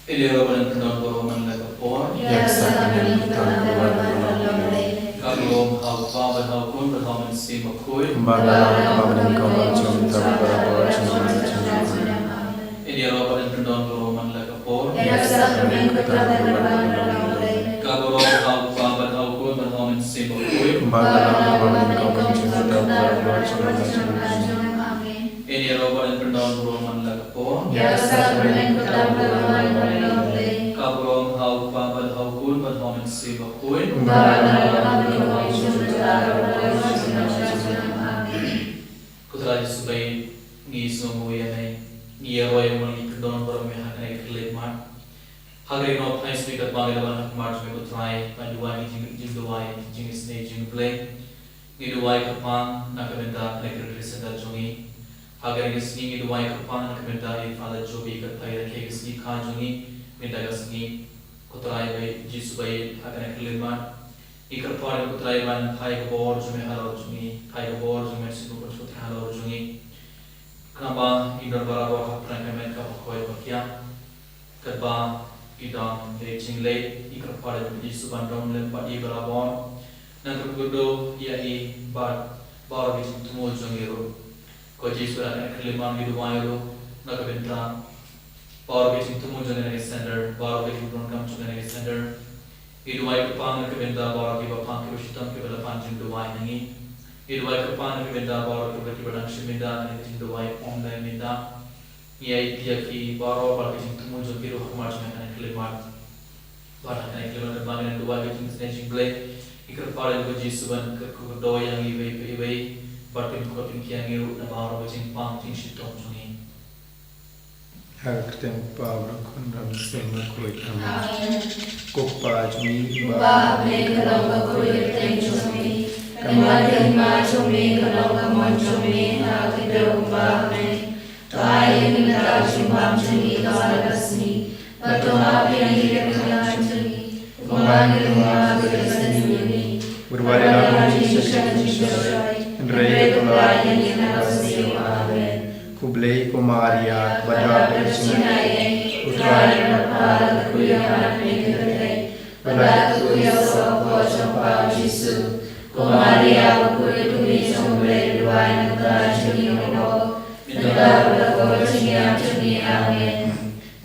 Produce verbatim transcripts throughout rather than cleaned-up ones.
Ïa ïaroh bad ïa pyndon baroh man la ka por. Ïa ka sakramen ka tang ka wan ka long. Ka burom ha u Kpa bad ha u Khun bad ha u Mynsiem Bakhuid. Kumba ka long ha kaba nyngkong bad ha u jong u, mynta bad barabor, junom junom. Ïa ïaroh bad ïa pyndon baroh man la ka por. Ïa ka sakramen ka tang ka wan ka long. Ka burom ha u Kpa bad ha u Khun bad ha u Mynsiem Bakhuid. Kumba ka long ha kaba nyngkong bad ha u jong u, mynta bad barabor, junom junom. Amen. Ïa ïaroh bad ïa pyndon baroh man la ka por. Ïa ka sakramen ka tang ka wan ka long. Ka burom ha u Kpa bad ha u Khun bad ha u Mynsiem Bakhuid. Kumba ka long ha kaba nyngkong bad ha u jong u, mynta bad barabor, junom junom. Amen. Ko Trai Jisu ba ïeit, ngi sngewnguh ïa me, ngi ïaroh ïa me, ngi pyndon baroh me ha kane ka khlieh mat. Ha kane ka nongphai sngi katba ngi la wan ha khmat jong me ko Trai, ban duwai ïa ka jing, jingduwai, jingisynei jong U Blei. Ngi duwai kyrpang na ka bynta kane ka retreat center jong ngi. Ha kane ka sngi ngi duwai kyrpang na ka bynta i Father Joby, kyrpad ïa ka sngi kha jong ngi mynta ka sngi. Ko Trai ba ïeit, Jisu ba ïeit, ha kane ka khlieh mat ngi kyrpad ïa me ko Trai ban phai ka bor jong me halor jong ngi, phai ka bor jong me, Jisu ko Trai, halor jong ngi. Khnang ba ngin don barabor hapdeng ka met kaba koit ba kiar. Katba ngi don ha ka jingleit, ngi kyrpad ïa me ko Jisu ban don lem bad ngi barabor. Nang kyrkhu kyrdoh ïa ngi bad baroh ki jingthmu jong ngi ruh. Ko Jisu, ha kane ka khlieh mat ngi duwai ruh na ka bynta baroh ki jingthmu jong kane ka center, baroh ki jingdonkam jong kane ka center. Ngi duwai kyrpang na ka bynta baroh kiba pang, kiba shitom, kiba la pan jingduwai na ngi. Ngi duwai kyrpang na ka bynta baroh kiba, kiba dang shim bynta ïa kane ka jingduwai online mynta. Ngi aiti ïa ki baroh bad ki jingthmu jong ki ruh ha khmat jong kane ka khlieh mat. Bad ha kane ka khlieh mat katba ngi duwai ïa ka jingisynei jong U Blei, ngi kyrpad ïa me ko Jisu ban kyrkhu kyrdoh ïa ngi iwei pa iwei, bad pynkhot pynkhia ïa ngi ruh na baroh ka jingpang jingshitom jong ngi. Ha ka kyrteng U Kpa, U Khun bad U Mynsiem Bakhuid. Amen. Amen. Ko Kpa jong ngi uba ha bneng, ka long ka kyrteng jong me. Ka long ka hima jong me, ka long ka mon jong me ha ka kyrteng U Kpa. Amen. To ai ïa ngi mynta ka jingbam jong ngi kaba la ka sngi. Bad to map ïa ngi ka kyrteng jong ngi, kumba ngi ruh map ïa ki nongkyrmen jong ngi. Wat ïalam ïa ngi sha ka jingshai, hynrei to pynlait ïa ngi na ka bymjukut. Amen. Khublei ko Maria, ba dap da ka jingaiei, U Trai u don bad pha, la kyrkhu ïa me ha bneng ka kyrteng, bad la kyrkhu ïa u soh hapoh jong pha u Jisu. Ko Maria bakhuid, ko Kmie jong U Blei, duwai namar kata jong ngi kiba don hapoh, mynta bad ha ka por jingïap jong ngi. Amen.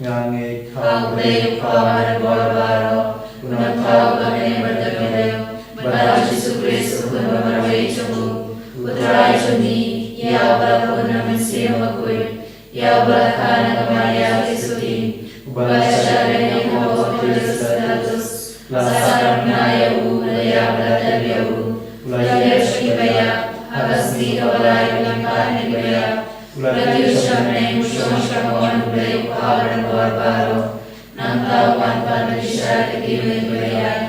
Nga ngeit ha U Blei U Kpa Uba Donbor Baroh, U Nongthaw uba bniah bad uba briew, bad ha U Jisu Khrist U Khun Uba Marwei jong U, U Trai jong ngi, ïa uba la pun na U Mynsiem Bakhuid, ïa uba la kha na ka Maria ka Suki, uba la shah beiñ ha u Pontius Pilatus, la sahnarphna ïa u, la ïap, la tep ïa u, la ïasyllok ha ki paidbah, ha ka sngi kaba lai u la leit na ki paidbah, u la kiew sha bneng, u shong sha kmon U Blei U Kpa Uba Donbor Baroh. Nangta u wan pat ban pynshai ïa ki mei kiba ïaid.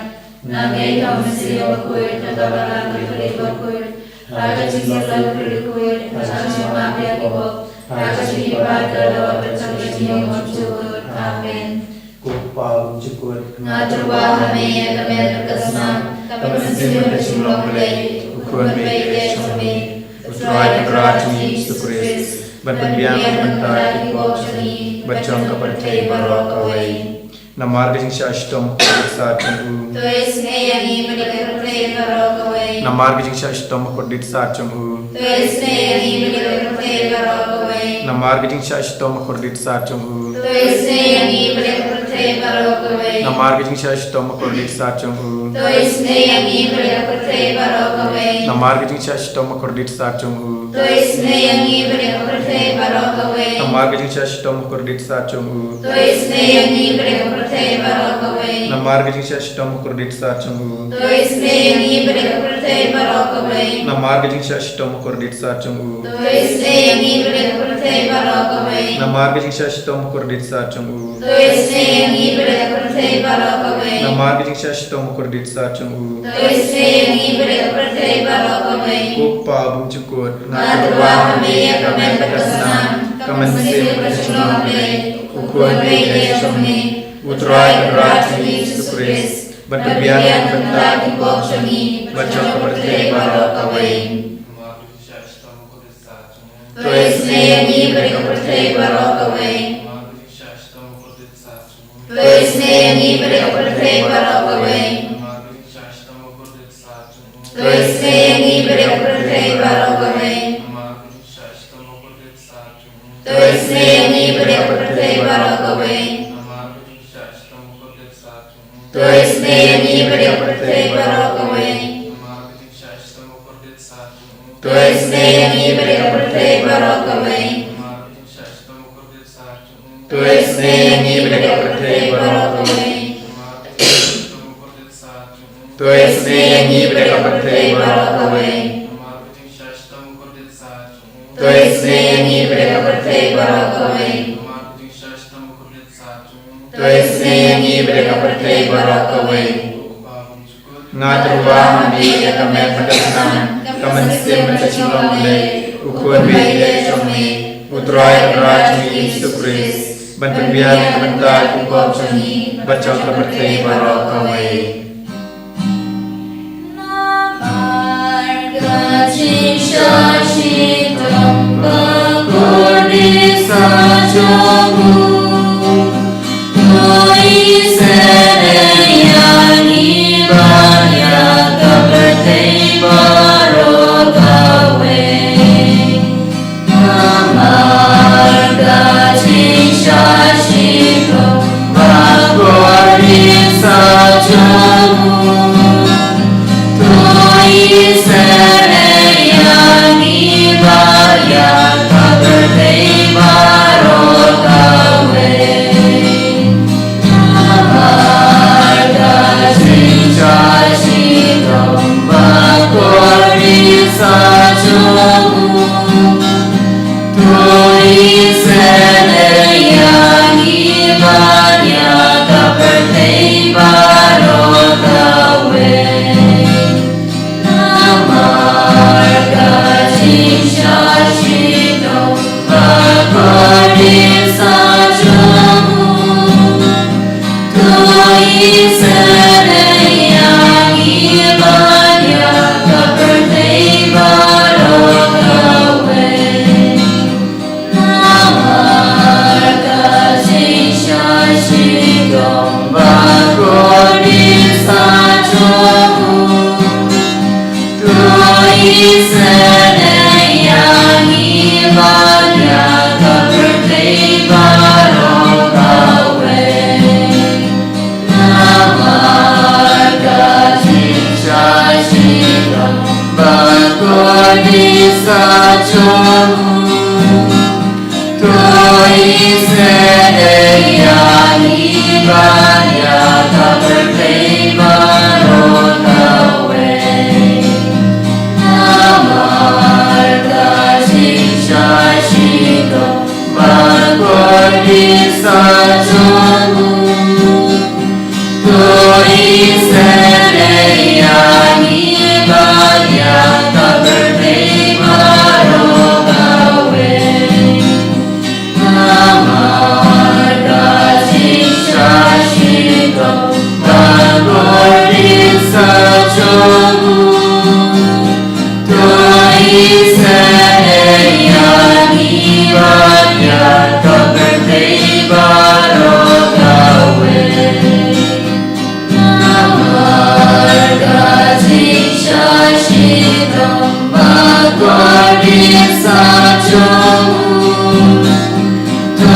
Nga ngeit ha U Mynsiem Bakhuid, ha ka balang jong ki khyllipmat bakhuid, ha ka jingïasyllok ki khyllipmat bakhuid, ha ka jingmap ïa ki pop, ha ka jingïaphad ïa ki dohnud, bad ha ka jingïamuap jingpyrkhat. Amen. Ko Kpa bymjukut, nga tyrwa ha me ïa ka met bad ka snam, ka mynsiem bad ka jinglong Blei, U Khun bad U Blei jong me, U Trai Kynrad jong ngi Jisu Khrist, ban pynbiang na ka bynta ki pop jong ngi bad jong ka pyrthei baroh kawei. Namar ka jingshah shitom bakordit sat jong u. To isynei ïa ngi bad ïa ka pyrthei baroh kawei. Namar ka jingshah shitom bakordit sat jong u. To isynei ïa ngi bad ïa ka pyrthei baroh kawei. Namar ka jingshah shitom bakordit sat jong u. To isynei ïa ngi bad ïa ka pyrthei baroh kawei. Namar ka jingshah shitom bakordit sat jong u. To isynei ïa ngi bad ïa ka pyrthei baroh kawei. Namar ka jingshah shitom bakordit sat jong u. To isynei ïa ngi bad ïa ka pyrthei baroh kawei. Namar ka jingshah shitom bakordit sat jong u. To isynei ïa ngi bad ïa ka pyrthei baroh kawei. Namar ka jingshah shitom bakordit sat jong u. To isynei ïa ngi bad ïa ka pyrthei baroh kawei. Namar ka jingshah shitom bakordit sat jong u. To isynei ïa ngi bad ïa ka pyrthei baroh kawei. Namar ka jingshah shitom bakordit sat jong u. To isynei ïa ngi bad ïa ka pyrthei baroh kawei. Namar ka jingshah shitom bakordit sat jong u. To isynei ïa ngi bad ïa ka pyrthei baroh kawei. Ko Kpa bymjukut, nga tyrwa ha me ïa ka met bad ka snam, ka mynsiem bad ka jinglong Blei, U Khun bad U Blei jong me, U Trai Kynrad jong ngi Jisu Khrist, ban pynbiang na ka bynta ki pop jong ngi bad jong ka pyrthei baroh kawei. To isynei ïa ngi bad ïa ka pyrthei baroh kawei. To To isynei ïa ngi bad ïa ka pyrthei baroh kawei. To isynei ïa ngi bad ïa ka pyrthei baroh kawei. To isynei ïa ngi bad ïa ka pyrthei baroh kawei. To isynei ïa ngi bad ïa ka pyrthei baroh kawei. To isynei ïa ngi bad ïa ka pyrthei baroh kawei. To isynei ïa ngi bad ïa ka pyrthei baroh kawei. To isynei ïa ngi bad ïa ka pyrthei baroh kawei. To isynei ïa ngi bad ïa ka pyrthei baroh kawei. To isynei ïa ngi bad ïa ka pyrthei baroh kawei. Nga tyrwa ha me ïa ka met bad ka snam, ka mynsiem bad ka jinglong lei, u khun ba ïeit jong me, u Trai Kynrad jong ngi Jisu Khrist, ban pynbiang ïa ka bynta ki pop jong ngi bad jong ka pyrthei baroh kawei. Namar ka jingshah shitom bakordit sah jong u, to isynei ïa ngi bad ïa ka pyrthei baroh kawei. Namar ka jingshah shitom bakordit sah jong u, to isynei ïa ngi bad ïa ka pyrthei baroh kawei. Namar ka jingshah shitom bakordit sah jong u, to isynei ïa ngi bad ïa ka pyrthei baroh kawei. Namar ka jingshah shitom bakordit sah jong u, to isynei ïa ngi bad ïa ka pyrthei baroh kawei. Namar ka jingshah shitom bakordit sah jong u, to isynei ïa ngi bad ïa ka pyrthei baroh kawei. Namar ka jingshah shitom bakordit sah jong u, to isynei ïa ngi bad ïa ka pyrthei baroh kawei. Namar ka jingshah shitom bakordit sah jong u, to isynei ïa ngi bad ïa ka pyrthei baroh kawei. Namar ka jingshah shitom bakordit sah jong u, to isynei ïa ngi bad ïa ka pyrthei baroh kawei. Namar ka jingshah shitom bakordit sah jong u, to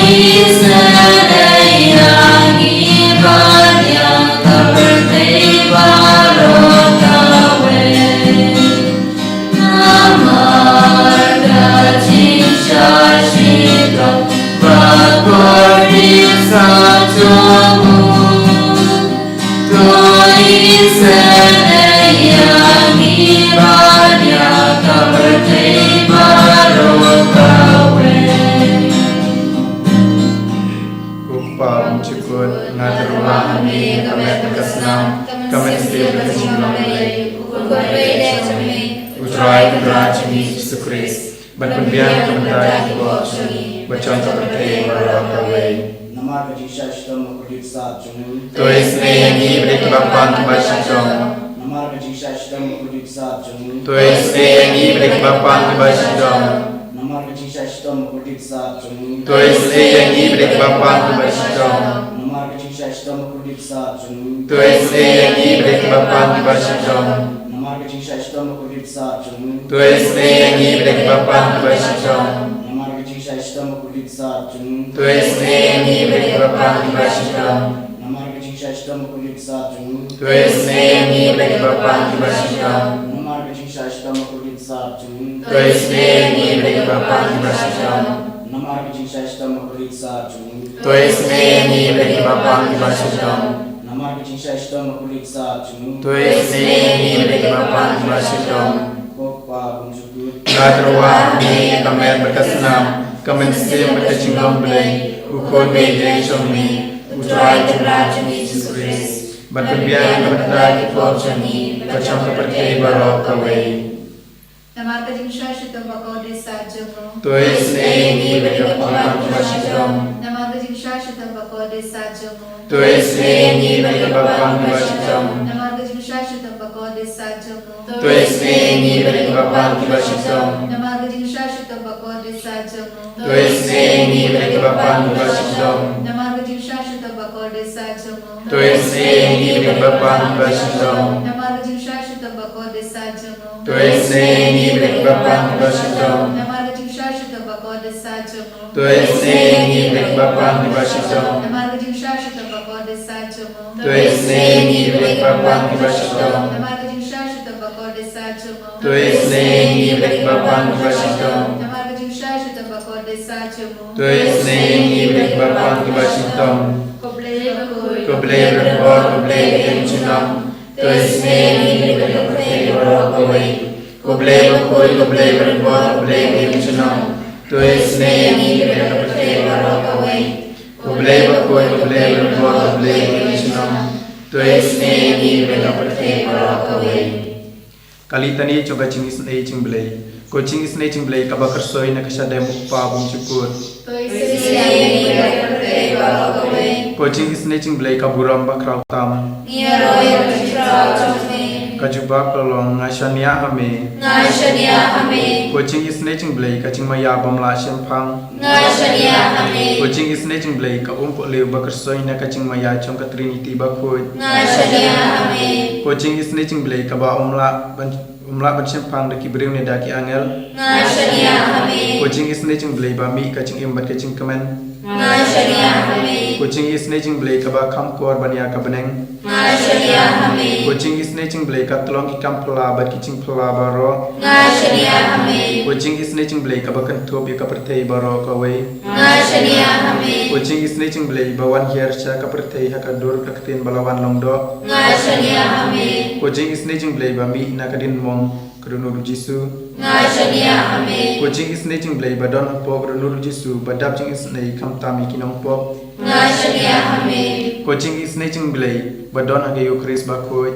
isynei ïa ngi bad ïa ka pyrthei baroh kawei. Namar ka jingshah shitom bakordit sah jong u, to isynei ïa ngi bad ïa ka pyrthei baroh kawei. U Kpa Jukut, nga tyrwa ha me ïa ka met bad ka snam, ka mynsiem bad ka jinglong lei, u Khun ba ïeit jong me, u Trai Kynrad jong ngi Jisu Khrist, ban pynbiang ïa ka bynta ki pop jong ngi bad jong ka pyrthei baroh kawei. Namar ka jingshah shitom bakordit sah jong u, to isynei ïa ngi bad ïa ki bangpan kiba shitom. Namar ka jingshah shitom bakordit sah jong u, to isynei ïa ngi bad ïa ki bangpan kiba shitom. Namar ka jingshah shitom bakordit sah jong u, to isynei ïa ngi bad ïa ki bangpan kiba shitom. Namar ka To isynei ïa ngi bad ïa ki bapang kiba shitom. To isynei ïa ngi bad ïa ki bapang kiba shitom. To isynei ïa ngi bad ïa ki bapang kiba shitom. To isynei ïa ngi bad ïa ki bapang kiba shitom. To isynei ïa ngi bad ïa ki bapang kiba shitom. To isynei ïa ngi bad ïa ki bapang kiba shitom. To isynei ïa ngi bad ïa ki bapang kiba shitom. Ko Pa bymjukut. Nga tyrwa ha me ïa ka met bad ka snam, ka mynsiem bad ka jinglong Blei, u Khun baieit jong me, u Trai Kynrad jong ngi Jisu Khrist. Ban pynbiang ïa ka bynta ki pop jong ngi bad jong ka pyrthei baroh kawei. Namar ka jingshah shitom bakordit sah jong u. To isynei ïa ngi bad ïa ki bapang kiba shitom. Namar ka jingshah shitom bakordit sah jong u. To isynei ïa ngi bad ïa ki bapang kiba shitom. Namar ka jingshah shitom bakordit sah jong u. To isynei ïa ngi bad ïa ki bapang kiba shitom. Namar ka jingshah shitom bakordit sah jong u. To isynei ïa ngi bad ïa ki bapang kiba shitom. Namar ka jingshah shitom bakordit sah jong u. To isynei ïa ngi bad ïa ki bapang kiba shitom. Namar ka jingshah shitom bakordit sah jong u. To isynei ïa ngi bad ïa ki bapang kiba shitom. Namar ka jingshah shitom bakordit sah jong u. To isynei ïa ngi bad ïa ki bapang kiba shitom. Namar ka jingshah shitom bakordit sah jong u. To isynei ïa ngi bad ïa ki bapang kiba shitom. Namar ka jingshah shitom bakordit sah jong u. To isynei ïa ngi bad ïa ki bapang kiba shitom. Namar ka jingshah shitom bakordit sah jong u. To isynei ïa ngi bad ïa ki bapang kiba shitom. Ko Blei bakhuid, ko Blei baritbor, ko Blei ba im junom. To isynei ïa ngi bad ïa ka pyrthei baroh kawei. Ko Blei bakhuid, ko Blei baritbor, ko Blei ba im junom. To isynei ïa ngi bad ïa ka pyrthei baroh kawei. Ko Blei bakhuid, ko Blei baritbor, ko Blei ba im junom. To isynei ïa ngi bad ïa ka pyrthei baroh kawei. Ka litani jong ka jingisynei jong Blei. Ko jingisynei jong Blei kaba kyrshoi na ka shadem u Kpa bymjukut. To isynei ïa ngi bad ïa ka pyrthei baroh kawei. Ko jingisynei jong Blei ka burom ba khraw tam. Ngi ïaroh ïa ka jingkhraw jong me. Ka jubab ka long, nga shaniah ha me. Nga shaniah ha me. Ko jingisynei jong Blei ka jingmaïa bym lah shemphang. Nga shaniah ha me. Ko jingisynei jong Blei ka umpohliew ba kyrshoi na ka jingmaïa jong ka Trinity bakhuid. Nga shaniah ha me. Ko jingisynei jong Blei kaba um lah ban, um lah ban shemphang da ki briew ne da ki angel. Nga shaniah ha me. Ko jingisynei jong Blei ba mih ka jingim bad ka jingkmen. Nga shaniah ha me. Ko jingisynei jong Blei kaba kham kor ban ïa ka bneng. Nga shaniah ha me. Ko jingisynei jong Blei ka tyllong ki kam phylla bad ki jingphylla baroh. Nga shaniah ha me. Ko jingisynei jong Blei kaba kynthup ïa ka pyrthei baroh kawei. Nga shaniah ha me. Ko jingisynei jong Blei ba wan hiar sha ka pyrthei ha ka dur ka ktien ba la wan long doh. Nga shaniah ha me. Ko jingisynei jong Blei ba mih na ka diengmong ka dohnud u Jisu. Nga shaniah ha me. Ko jingisynei jong Blei ba don hapoh ka dohnud u Jisu ba dap jingisynei khamtam ïa ki nongpop. Nga shaniah ha me. Ko jingisynei jong Blei ba don ha ka Eukharist bakhuid.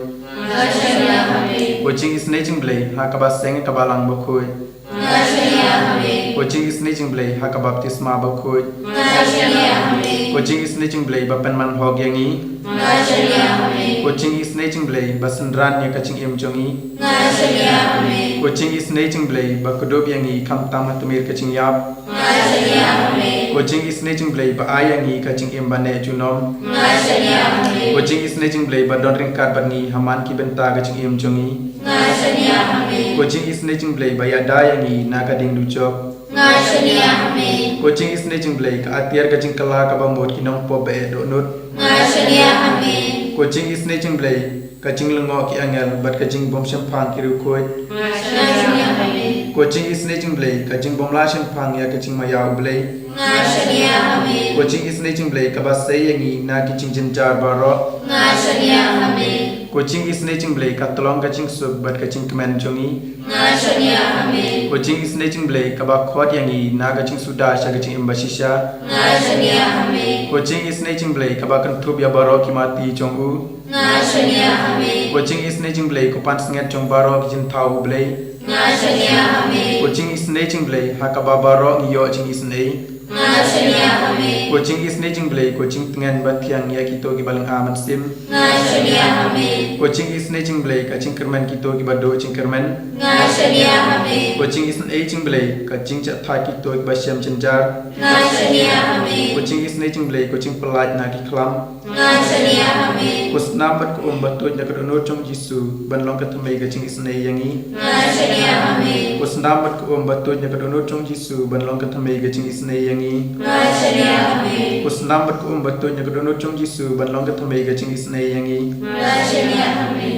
Nga shaniah ha me. Ko jingisynei jong Blei ha kaba seng ka balang bakhuid. Nga shaniah ha me. Ko jingisynei jong Blei ha ka baptisma bakhuid. Nga shaniah ha me. Ko jingisynei jong Blei ba pynman hok ïa ngi. Nga shaniah ha me. Ko jingisynei jong Blei ba synran ïa ka jingim jong ngi. Nga shaniah ha me. Ko jingisynei jong Blei ba kdup ïa ngi khamtam ha tmier ka jingïap. Nga shaniah ha me. Ko jingisynei jong Blei ba ai ïa ngi ka jingim ba neh junom. Nga shaniah ha me. Ko jingisynei jong Blei ba don ryngkat bad ngi ha man ki bynta ka jingim jong ngi. Nga shaniah ha me. Ko jingisynei jong Blei ba ïada ïa ngi na ka ding dujok. Nga shaniah ha me. Ko jingisynei jong Blei ka atiar ka jingkylla kaba mut ki nongpop ba eh dohnud. Nga shaniah ha me. Ko jingisynei jong Blei ka jinglyngngoh ki angel bad ka jingbym shemphang ki riewkhuid. Nga shaniah ha me. Ko jingisynei jong Blei ka jingbym lah shemphang ïa ka jingmaïa u Blei. Nga shaniah ha me. Ko jingisynei jong Blei kaba sei ïa ngi na ki jingjynjar baroh. Nga shaniah ha me. Ko jingisynei jong Blei ka tyllong ka jingsuk bad ka jingkmen jong ngi. Nga shaniah ha me. Ko jingisynei jong Blei kaba khot ïa ngi na ka jingsuda sha ka jingim bashisha. Nga shaniah ha me. Ko jingisynei jong Blei kaba kynthup ïa baroh ki mati jong u. Nga shaniah ha me. Ko jingisynei jong Blei ko pansngiat jong baroh ki jingthaw u Blei. Nga shaniah ha me. Ko jingisynei jong Blei ha kaba baroh ngi ïoh jingisynei. Nga shaniah ha me. Ko jingisynei jong Blei ko jingtngen ba thiang ïa kito kiba lynga mynsiem. Nga shaniah ha me. Ko jingisynei jong U Blei, ka jingkyrmen kito kiba duh jingkyrmen. Nga shaniah ha me. Ko jingisynei jong U Blei, ka jingjahthait kito kiba shem jynjar. Nga shaniah ha me. Ko jingisynei jong U Blei, ko jingpyllait na ki khlam. Nga shaniah ha me. Ko sandam bad ko um ba tuid na ka dohnud jong U Jisu ban long ka thymmei ka jingisynei ïa ngi. Nga shaniah ha me. Ko sandam bad ko um ba tuid na ka dohnud jong U Jisu ban long ka thymmei ka jingisynei ïa ngi. Nga shaniah ha me. Ko sandam bad ko um ba tuid na ka dohnud jong U Jisu ban long ka thymmei ka jingisynei ïa ngi. Nga shaniah ha me.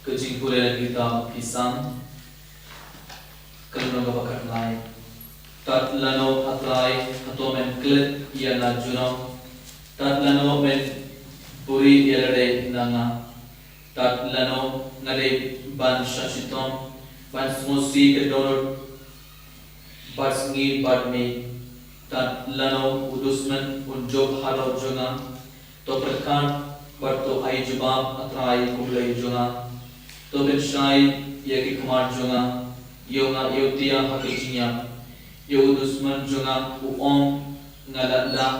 Ka jingpule na ka kitab Ki Salm, ka lynnong kaba khatlai. Tad lano, A Trai, hato men klet ïa nga junom? Tad lano men buhrieh ïa lade na nga? Tad lano nga dei ban shah shitom, ban sngewsih ka dohnud bad sngi bad miet? Tad lano u dusman un jop halor jong nga? To pyrkhat bad to ai jubab, A Trai, ko Blei jong nga. To pynshai ïa ki khmat jong nga, ïoh nga ïohthiah ha ka jingïap. Ïa u dusman jong nga u ong, nga la lah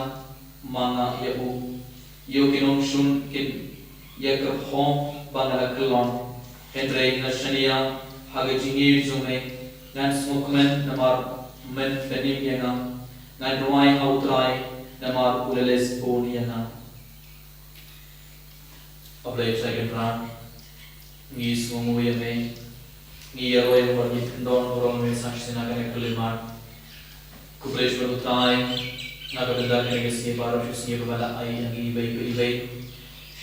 ma nga ïa u. Ïa ki nongshun kin ïa kyrhong ba nga la kyllon. Hynrei nga shaniah ha ka jingïeit jong me. Ngan sngewkmen namar men pynim ïa nga. Ngan duwai ha U Trai namar u la leh bun ïa nga. A Blei Trai Kynrad, ngi sngewnguh ïa me. Ngi ïaroh ïa me bad ngi kyndon burom ïa me sa shisien ha kane ka khyllipmat. Khublei shibun ko Trai na ka bynta kane ka sngi baroh shi sngi ba me la ai ïa ngi iwei pa iwei.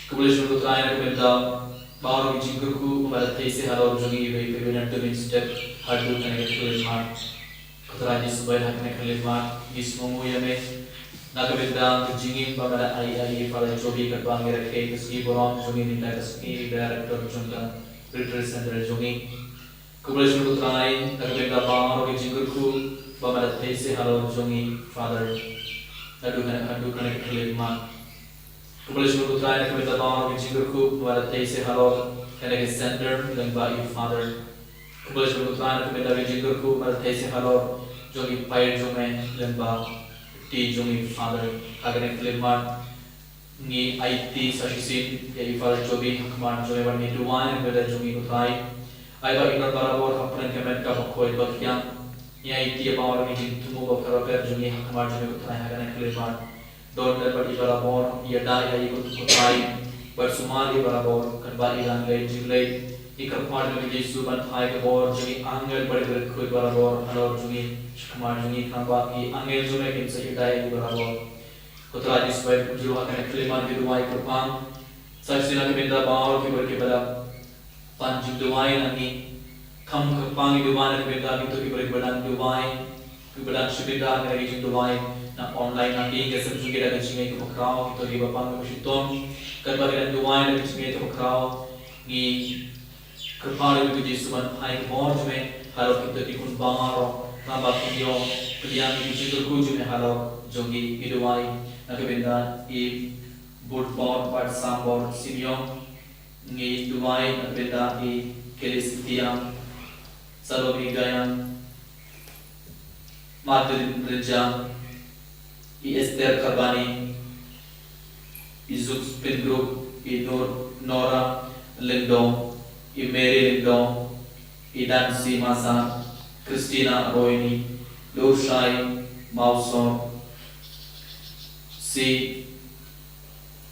Khublei shibun ko Trai na ka bynta baroh ki jingkyrkhu ba me la theisit halor jong ngi iwei pa iwei naduh mynstep haduh kane ka khyllipmat. Ko Trai Jisu ba ha kane ka khyllipmat ngi sngewnguh ïa me na ka bynta ka jingim ba me la ai ïa i Father Joby katba ngi rakhe ka sngi burom jong ngi, mynta ka sngi director jong ka Retreat Center jong ngi. Khublei shibun ko Trai na ka bynta baroh ki jingkyrkhu ba me la theisit halor jong i Father naduh kane haduh kane ka khyllipmat. Khublei shibun ko Trai na ka bynta baroh ki jingkyrkhu ba me la theisit halor kane ka center lyngba i Father. Khublei shibun ko Trai na ka bynta ki jingkyrkhu ba me la theisit halor jong i paid jong me lyngba kti jong i Father. Ha kane ka khyllipmat ngi aiti sa shisien ïa i Father Joby ha khmat jong me bad ngi duwai na ka bynta jong i ko Trai. Ai ba i don barabor hapdeng ka met kaba khuid ba khiah. Ngi aiti ïa baroh ki jingthmu ba pher ba pher jong ngi ha khmat jong me ko Trai ha kane ka khyllipmat. Don lem bad i barabor, ïada ïa i ko Trai bad sumar i barabor katba i dang leit jingleit. Ngi kyrpad ïa me ko Jisu ban phai ka bor jong i angel bad i Barit Khuid barabor halor jong ngi, sha khmat jong ngi khnang ba i angel jong me kin sa ïada ïa i barabor. Ko Trai Jisu ba kumjuh ha kane ka khyllipmat ngi duwai kyrpang sa shisien na ka bynta baroh ki briew kiba la pan jingduwai na ngi. Kham kyrpang ngi duwai na ka bynta kito ki briew kiba dang duwai, kiba dang shu bynta ha kane ka jingduwai na online, na ka ïing ka sem jong ki da ka jingngeit kaba khraw, kito kiba pang kaba shitom katba ki dang duwai da ka jingngeit kaba khraw. Ngi kyrpad ïa me ko Jisu ban phai ka bor jong me halor kito ki khun baroh, khnang ba kin ïoh pdiang ïa ki jingkyrkhu jong me halor jong ki. Ngi duwai na ka bynta i Budbor bad Sambor Simeon. Ngi duwai na ka bynta i Kelly Cynthia, Salome Gayam, Martin Rinjang, i Esther Karbani, i Zuk Spin Group, i Nor-, Nora Lyngdoh, i Mary Lyngdoh, i Dancy Masar, Christina Roini, Lushai Mausor, si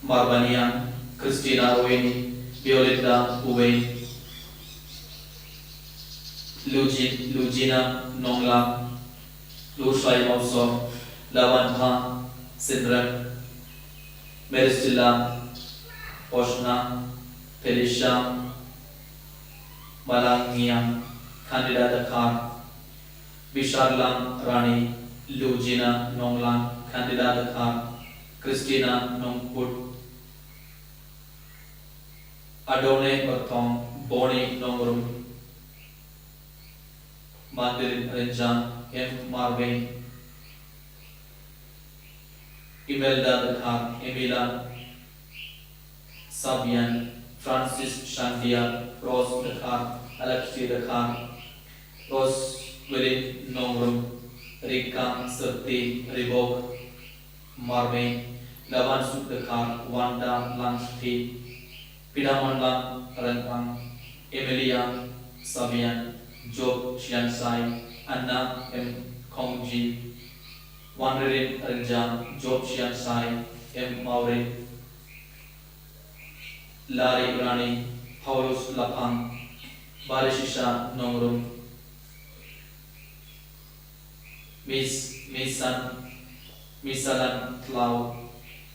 Marbaniang, Christina Roini, Violeta Uwei, Luji-, Lujina Nonglang, Lushai Mausor, Lawantha Sinrem, Meristila Oshna, Felicia Malangiang, Candida Dkhar, Bisharlang Rani, Lujina Nonglang, Candida Dkhar, Christina Nongput, Adone Barthong, Boni Nongrum, Martin Renjang, M Marvin, Imelda Dkhar, Emila Sabian, Francis Shandia, Rose Dkhar, Alexi Dkhar, Rose Wilin Nongrum, Rika Serti Ribok, Marvin, Laban Suk Dkhar, Wanda Langthi, Pidamon Lang Rengkang, Emilia Sabian, Job Shianshai, Anna M Khongji, Wanririn Rynjang, Job Shianshai, M Maurin, Lari Rani, Paulus Laphang, Barishisha Nongrum, Miss Misan, Misalan Tlau,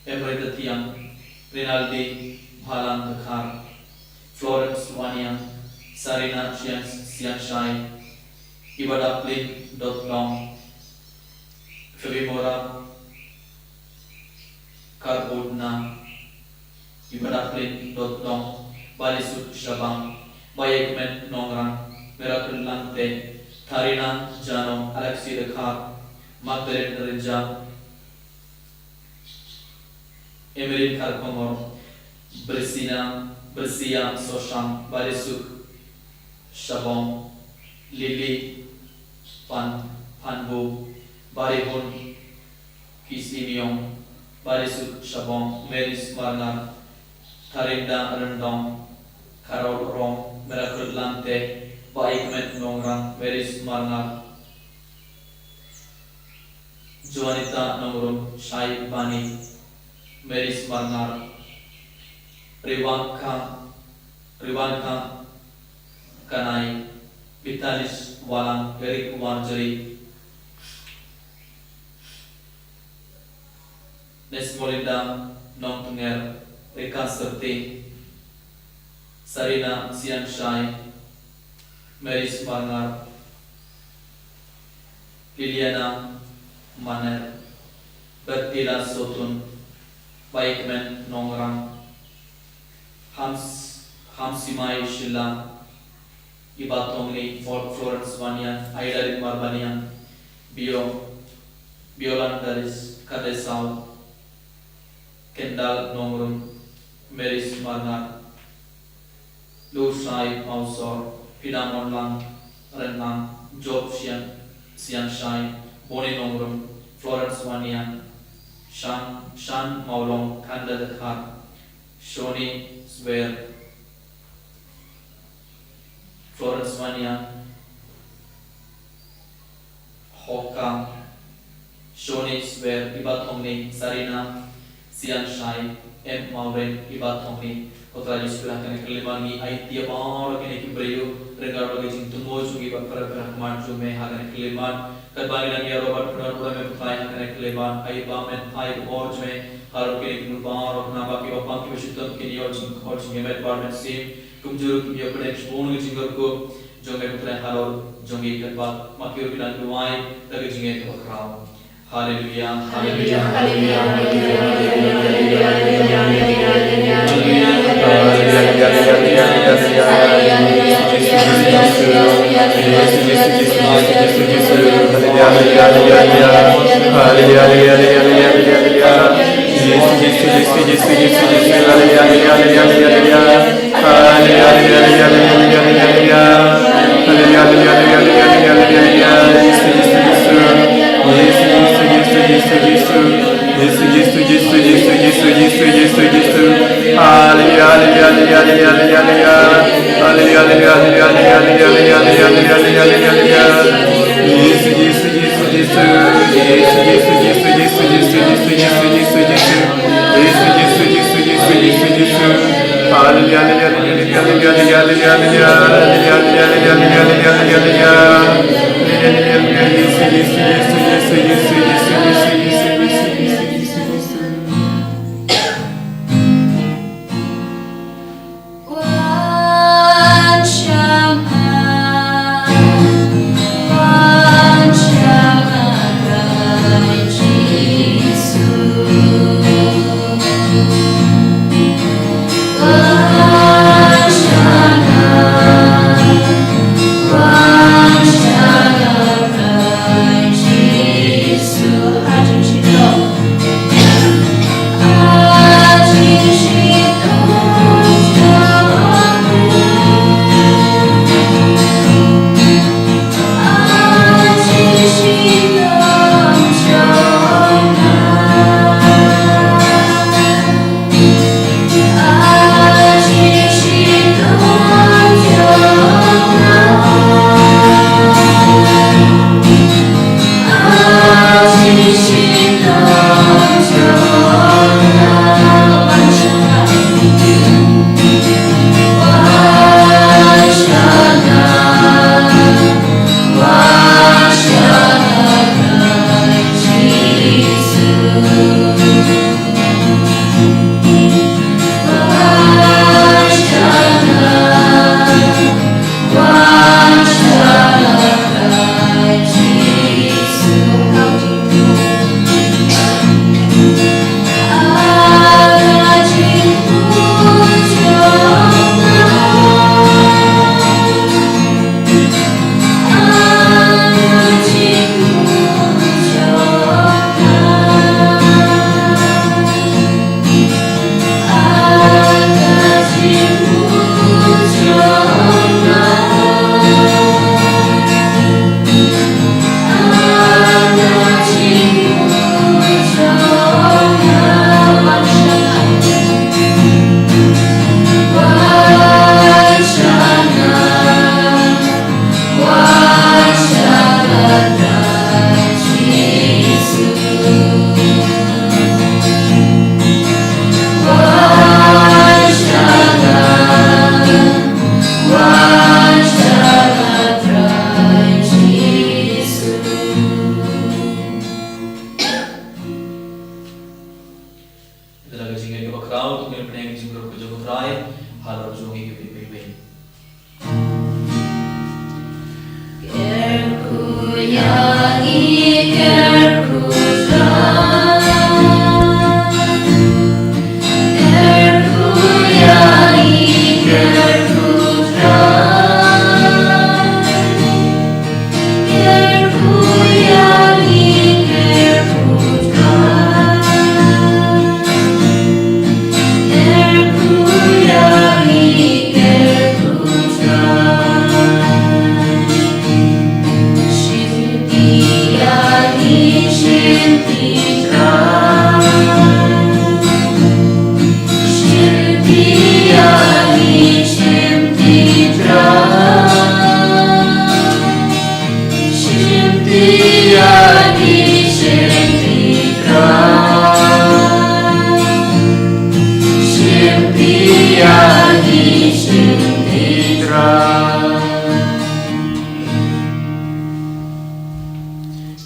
Emre Datiang, Rinaldi Bhalang Dkhar, Florence Waniang, Sarina Sian Sianshai, Ibadaplin Dotdong, Febimora Karbudna, Ibadaplin Dotdong, Balisuk Shabang, Bayekmen Nongrang, Miracle Langte, Tharina Jano, Alexi Dkhar, Magdalene Rinjang, Emeline Kharkongor, Brisina, Brisia Soshang, Balisuk Shabong, Lily Pan Panbu, Barihun Kisimiong, Balisuk Shabong, Mary Smarngar, Tarinda Rendong, Carol Rong, Miracle Lante, Baikmet Nongrang, Mary Smarngar, Juanita Nongrum, Shai Bani, Mary Smarngar, Riwanka, Riwanka Kanai, Vitalis Walang, Eric Warjri, Nesmolinda Nongtnger, Rika Serti, Sarina Sianshai, Mary Smarngar, Liliana Maner, Bertila Sotun, Baikmen Nongrang, Hams, Hamsimai Shila, Iba Tongni, Florence Banian, Aida Rimar Banian, Bio, Biolan Daris Kadesau, Kendal Nongrum, Mary Smarngar, Lusai Mausor, Pidamon Lang Renang, Job Sian, Sian Shai, Boni Nongrum, Florence Wanian, Shan, Shan Maulong, Kanda Dekhar, Shoni Swer, Florence Wanian, Hokam, Shoni Swer, Iba Thongni, Sarina Sian Shai, M Maureen, Iba Thongni. Ko Trai Jisu ha kane ka khyllipmat ngi aiti ïa baroh kine ki briew, ryngkat bad ka jingthmu jong ngi bad para para khmat jong me ha kane ka khyllipmat. Katba ngi dang ïaroh bad kynnoh ïa me ko Trai ha kane ka khyllipmat, ai ba men phai bor jong me halor kine ki mut baroh, khnang ba kiba pang kiba shitom kin ïoh jingkhot jingïamet bad mynsiem. Kumjuh ruh kin ïoh pdiang shibun ka jingkyrkhu jong me ko Trai halor jong ngi, katba ma ki ruh ki dang duwai da ka jingngeit kaba khraw. Haleluya, haleluya, haleluya, haleluya, haleluya, haleluya, haleluya, haleluya, haleluya. Trai, halor jong ngi kiwei kiwei.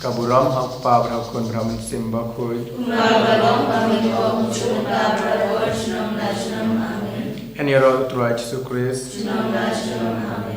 Ka burom ha u Kpa bad ha u Khun bad ha u Mynsiem Bakhuid. Kumba ka long ha mynta, kumjuh, kumba ka long, junom la junom. Amen. Yn ïaroh ïa u Trai Jisu Khrist. Junom la junom. Amen.